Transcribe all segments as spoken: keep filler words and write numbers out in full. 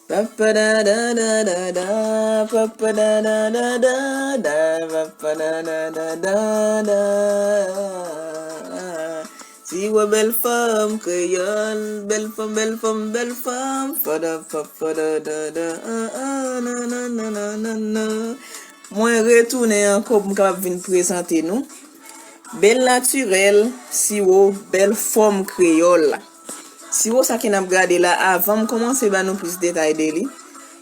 Papa da da da da da, papa da da da da da, papa da da da da da. Siwo bèl fanm kreyòl, bèl fanm, bèl fanm, bèl fanm, fada, fada, da, da, ah, ah, na, na, na, na, na, na. Mwen retounen ankò pou m kapab vin prezante nou Bèl Natirèl, siwo bèl fòm kreyòl la. Siwo sa ke n ap gade la, avan m kòmanse ba nou plis detay de li,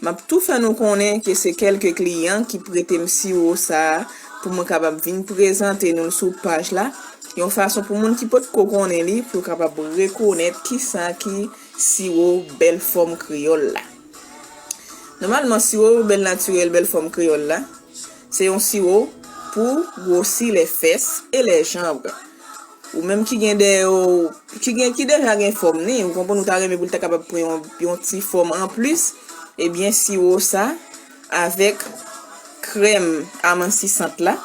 m ap tou fè nou konnen ke se kèlke kliyan ki prete m siwo sa a pou mwen kapab vin prezante nou l sou paj la, yon fason pou moun ki potko konnen li, pou yo kapab rekonèt kisa ki siwo bèl fòm kreyòl la. Nòmalman, siwo bèl natirèl, bèl fòm kreyòl la, se yon siwo pou gwosi lè fès e lè janb. Ou menm ki gen dèyè w, ki gen, ki deja gen fòm ni, ou konprann, ou ta renmen pou l ta kapab pran yon, yon ti fòm anplis, ebyen, siwo sa avèk krèm amansisant la,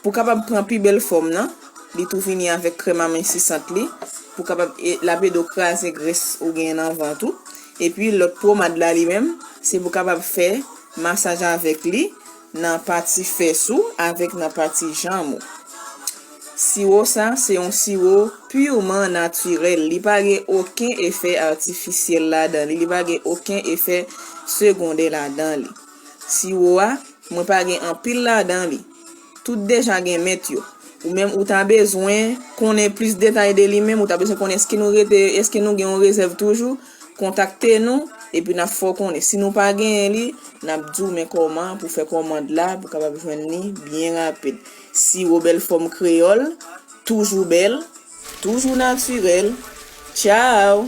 pou kapab pran pi bèl fòm nan, li tou vini avèk krèm amansisant li, pou kapab, e, l ap ede w kraze grès ou gen nan vant ou. Epi lòt pwomad la li menm, se pou kapab fè masaj avèk li nan pati fès ou avèk nan pati janm ou. Siwo sa, se yon siwo pirman natirèl. Li pa gen okenn efè atifisyèl ladan li. Li pa gen okenn efè segondè ladan li. Siwo a, mwen pa gen anpil ladan li. Tout deja gen mèt yo. Ou menm ou ta bezwen konnen plis detay de li menm, ou ta bezwen konnen èske nou rete, èske nou gen yon rezèv toujou, kontakte nou, epi n ap fè w konnen. Si nou pa genyen li, n ap di w men kòman pou fè kòmand la, pou kapab jwenn li byen rapid. Siwo bèl fòm kreyòl, toujou bèl, toujou natirèl. Tchaw!